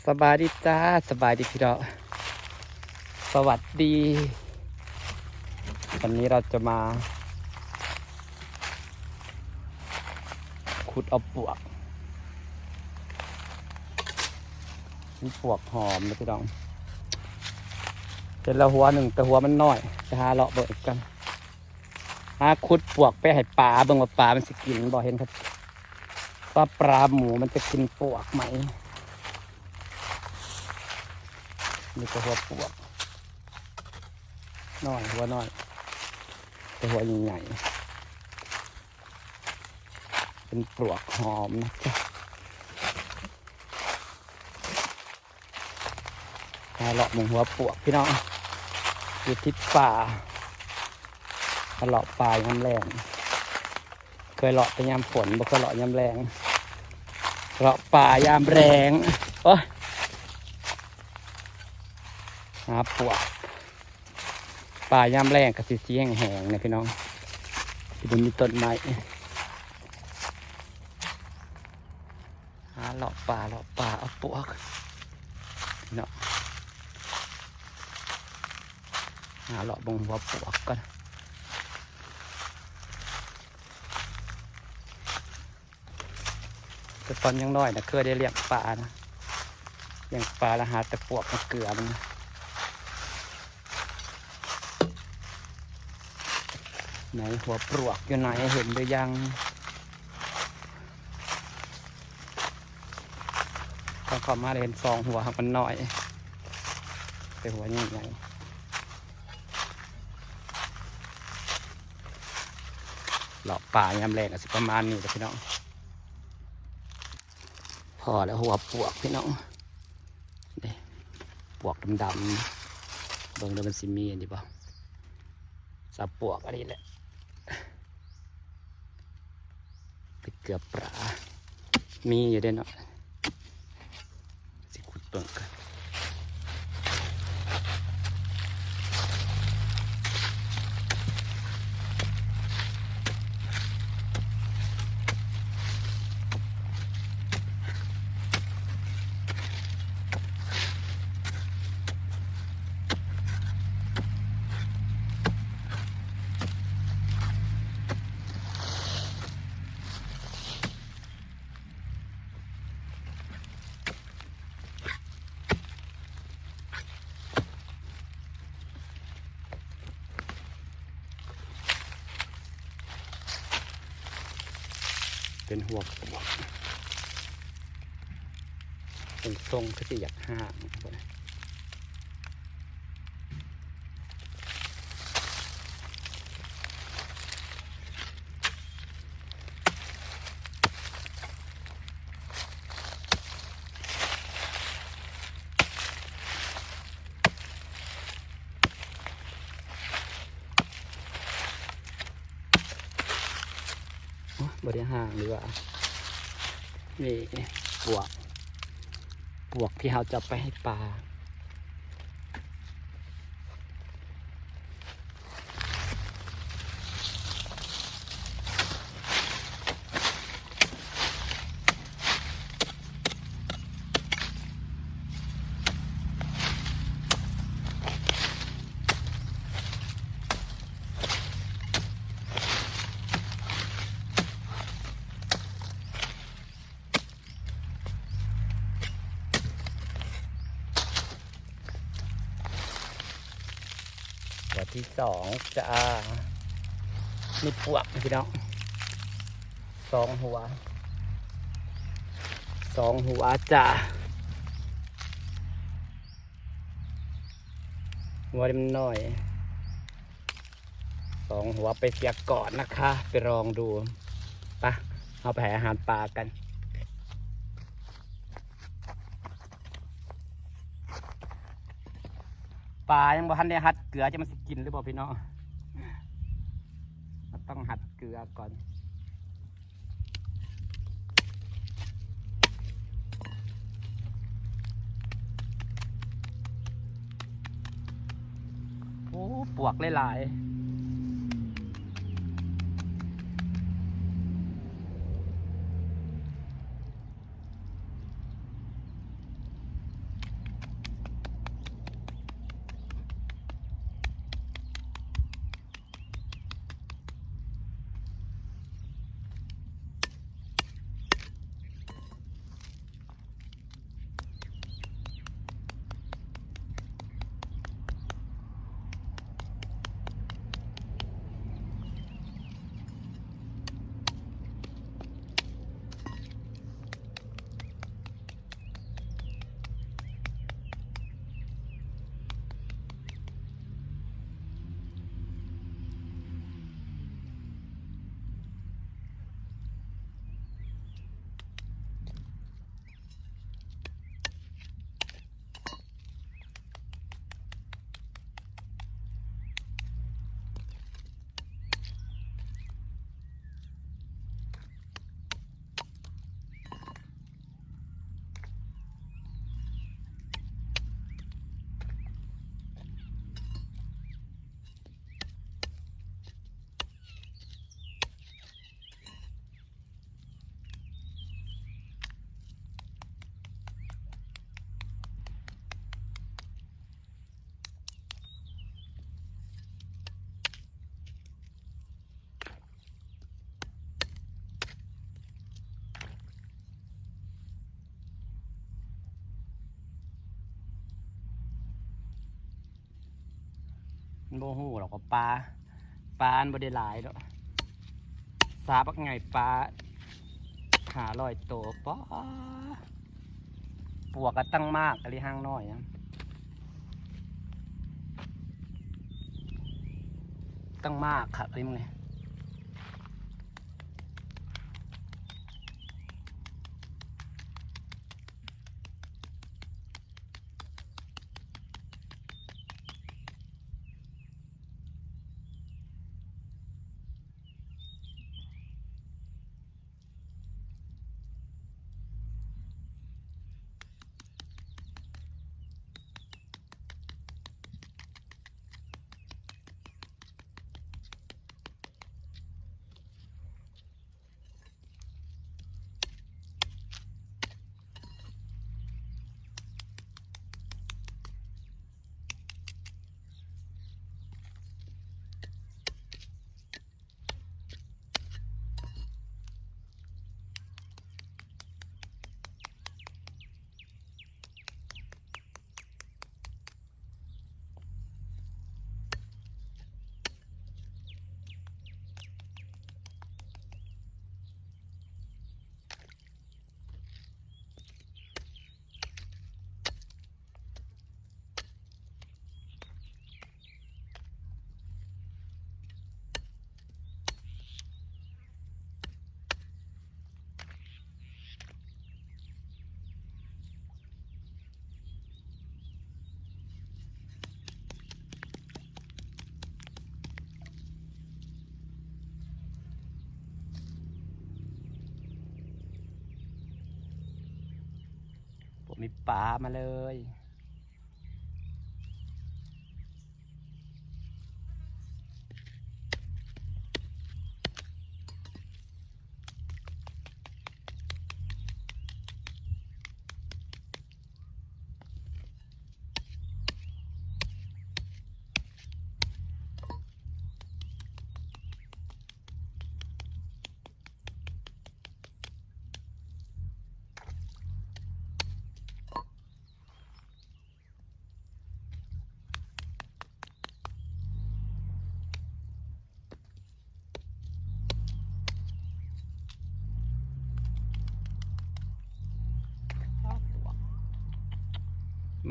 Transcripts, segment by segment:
ສະບາຍດີຈ້າ ສະບາຍດີພີ່ນ້ອງ ສະຫວັດດີ. ວັນນີ້ເຮົາຈະມາຂຸດເອົາປວກ ມີປວກຫອມນະພີ່ນ້ອງ. ເຫັນແລ້ວຫົວໜຶ່ງ ແຕ່ຫົວມັນນ້ອຍ ໄປຫາເລາະເບິ່ງກັນ. ຫາຂຸດປວກໄປໃຫ້ປາເບິ່ງວ່າປາມັນຊິກິນບໍ່. ເຫັນຄັບ ວ່າປາໝູມັນຈະກິນປວກໄໝ. ນີ້ກໍຫົວປວກ ນ້ອຍ ຫົວນ້ອຍ ແຕ່ຫົວໃຫຍ່ໆ ເປັນປວກຫອມນະຈ໊ະ. ຫາເລາະເບິ່ງຫົວປວກພີ່ນ້ອງ ຢູ່ຕິດປ່າ ຫາເລາະປ່າຍາມແລ້ງ. ເຄີຍເລາະແຕ່ຍາມຝົນ ບໍ່ເຄີຍເລາະຍາມແລ້ງ ເລາະປ່າຍາມແລ້ງ. ໂອ້ຍ ຫາປວກ ປ່າຍາມແລ້ງກໍຊິ ຊິແຫ້ງໆ ນະພີ່ນ້ອງ ຊິບໍ່ມີຕົ້ນໄມ້. ຫາເລາະປ່າເລາະປ່າເອົາປວກເນາະ ຫາເລາະເບິ່ງຫົວປວກກ່ອນ. ແຕ່ຕອນຍັງນ້ອຍນະ ເຄີຍໄດ້ລ້ຽງປານະ ລ້ຽງປາແລ້ວຫາແຕ່ປວກມາເກືອມັນ. ໃນຫົວປວກຢູ່ໃນ ເຫັນຫຼືຍັງ? ຕອນເຂົ້າມາໄດ້ເຫັນສອງຫົວ ຫາກມັນນ້ອຍ ແຕ່ຫົວໃຫຍ່ໆ. ເລາະປ່າຍາມແລ້ງກໍຊິປະມານນີ້ແຫຼະພີ່ນ້ອງ. ພໍແລ້ວຫົວປວກພີ່ນ້ອງ ນີ້ ປວກດຳໆ ເບິ່ງເດີ ມັນຊິມີອັນນີ້ບໍ່? ສາປວກອັນນີ້ແຫຼະ ໄປເກືອປາ ມີຢູ່ເດ້ເນາະ. ຊິຂຸດເບິ່ງກ່ອນ. ເປັນຫົວປວກ ເປັນຊົງຄືຊິຢາກຮ້າງ. ໂອ້ ບໍ່ໄດ້ຫາງດີກວ່າ. ນີ້ປວກ ປວກທີ່ເຮົາຈະເອົາໄປໃຫ້ປາ. ຕົວທີສອງຈ້າ ມີປວກພີ່ນ້ອງ ສອງຫົວ ສອງຫົວຈ້າ ຫົວມັນນ້ອຍ ສອງຫົວໄປເສຍກ່ອນນະຄະ ໄປລອງດູ. ປະ ເຮົາໄປໃຫ້ອາຫານປາກັນ. ປາຍັງບໍ່ທັນໄດ້ຫັດເກືອ ຈັກມັນຊິກິນຫຼືບໍ່ພີ່ນ້ອງ ເຮົາຕ້ອງຫັດເກືອກ່ອນ. ໂອ້ ປວກຫຼາຍໆ. ບໍ່ຮູ້ດອກວ່າປາ ປາມັນບໍ່ໄດ້ຫຼາຍດອກ ສາບັກໃຫຍ່ ປາຫ້າຮ້ອຍໂຕ. ປ້າ ປວກກໍຕັ້ງມາກອີ່ຫຼີ ຫາງນ້ອຍນະ ຕັ້ງມາກຄັກອີ່ຫຼີມື້ນີ້. ບໍ່ມີປາມາເລີຍ.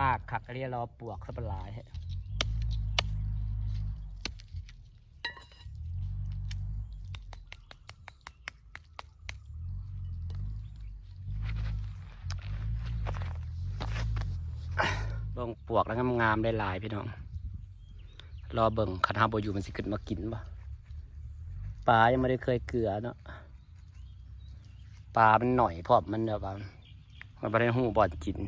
ມາກຄັກອີ່ຫຼີ ລໍປວກຊະປານຫຼາຍແທ້. ເບິ່ງປວກແລ້ວງາມໆ ຫຼາຍໆ ພີ່ນ້ອງ. ລໍເບິ່ງ ຄັນເຮົາບໍ່ຢູ່ມັນຊິຂຶ້ນມາກິນບໍ່? ປາຍັງບໍ່ໄດ້ເຄີຍເກືອເນາະ. ປາມັນໜ້ອຍພ້ອມ ມັນແບບວ່າ ມັນບໍ່ໄດ້ຮູ້ບ່ອນກິນ.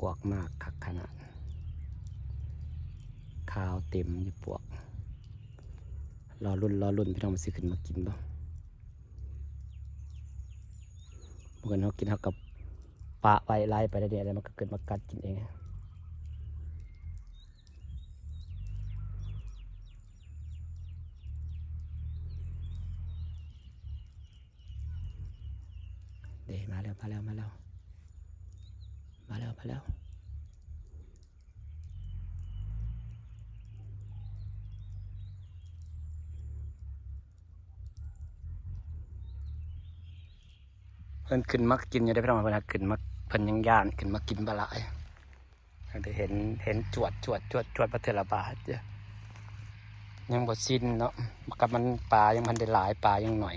ປວກມາກຄັກຂະໜາດ ຂາວເຕັມຢູ່ປວກ. ລໍລຸ້ນ ລໍລຸ້ນ ພີ່ນ້ອງ ມັນຊິຂຶ້ນມາກິນບໍ່? ບາງຄົນເຮົາກິນ ເຮົາກໍປະໄວ້ໄລ່ໄປເລື້ອຍໆ ແລ້ວມັນກໍເກີດມາກັດກິນເອງ. ເດ້ ມາແລ້ວ ມາແລ້ວ ມາແລ້ວ ມາແລ້ວ ມາແລ້ວ. ເພິ່ນຂຶ້ນມາກິນຢູ່ເດ້ພີ່ນ້ອງ ເພິ່ນຫາກຂຶ້ນມາ ເພິ່ນຍັງຢ້ານ ຂຶ້ນມາກິນບໍ່ຫຼາຍ. ເຫັນ ເຫັນຈວດ ຈວດ ຈວດ ຈວດມາເທື່ອລະບາດ ຍັງບໍ່ຊິນເນາະ ກັບມັນປາຍັງບໍ່ທັນໄດ້ຫຼາຍ ປາຍັງໜ້ອຍ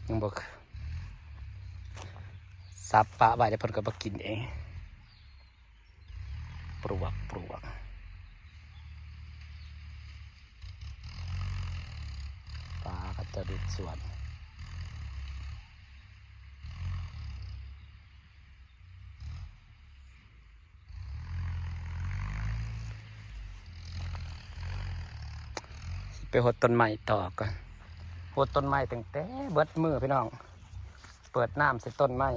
ຍັງບໍ່ ສັບປະໄວ້ ແລ້ວເພິ່ນກໍມາກິນເອງ. ປວກ ປວກ ປາເຂົາເຈົ້າດູດສວນ. ຊິໄປຫົດຕົ້ນໄມ້ຕໍ່ກ່ອນ ຫົດຕົ້ນໄມ້ຕັ້ງແຕ່ເບິດມື້ພີ່ນ້ອງ ເປີດນ້ຳໃສ່ຕົ້ນໄມ້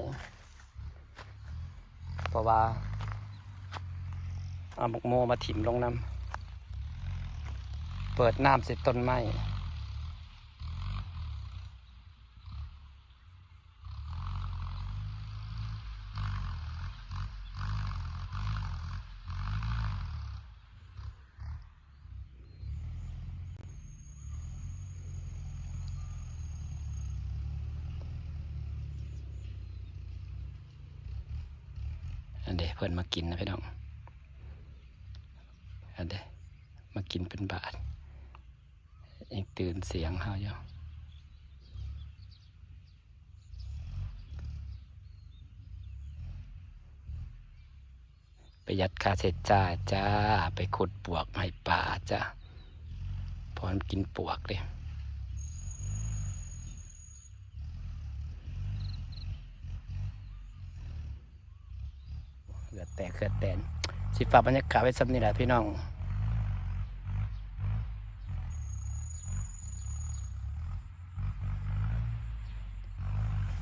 ເພາະວ່າ ເອົາໝາກໂມມາຖິ້ມລົງນຳ ເປີດນ້ຳໃສ່ຕົ້ນໄມ້. ອັນເດ ເພິ່ນມາກິນນະພີ່ນ້ອງ ອັນເດ ມາກິນເປັນບາດ ຍັງຕື່ນສຽງເຮົາຢູ່. ປະຢັດຄ່າໃຊ້ຈ່າຍຈ້າ ໄປຂຸດປວກມາໃຫ້ປາຈ້າ ເພາະມັນກິນປວກເດ້. ເຫື່ອແຕກເຫື່ອແຕນ ຊິຝາກບັນຍາກາດໄວ້ສ່ຳນີ້ແຫຼະພີ່ນ້ອງ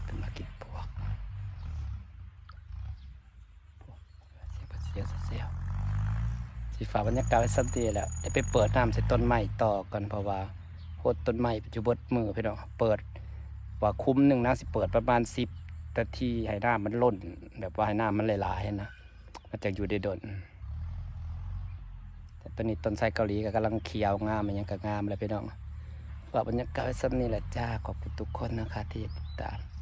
ເປັນມາກິນປວກ. ຊິຝາກບັນຍາກາດໄວ້ສ່ຳນີ້ແຫຼະ ໄດ້ໄປເປີດນ້ຳໃສ່ຕົ້ນໄມ້ຕໍ່ກ່ອນ ເພາະວ່າຫົດຕົ້ນໄມ້ຢູ່ເບິດມື້ພີ່ນ້ອງ ເປີດວ່າຄຸ້ມໜຶ່ງນາຊິເປີດປະມານສິບນາທີ ໃຫ້ນ້ຳມັນລົ້ນ ແບບວ່າໃຫ້ນ້ຳມັນຫຼາຍໆຫັ້ນນະ ມັນຈັ່ງຢູ່ໄດ້ດົນ. ແຕ່ຕອນນີ້ຕົ້ນໄຊເກົາຫຼີກໍກຳລັງຂຽວງາມ ອີ່ຫຍັງກໍງາມແລ້ວພີ່ນ້ອງ. ຝາກບັນຍາກາດໄວ້ສ່ຳນີ້ແຫຼະຈ້າ ຂອບຄຸນທຸກຄົນນະຄະທີ່ຕິດຕາມ.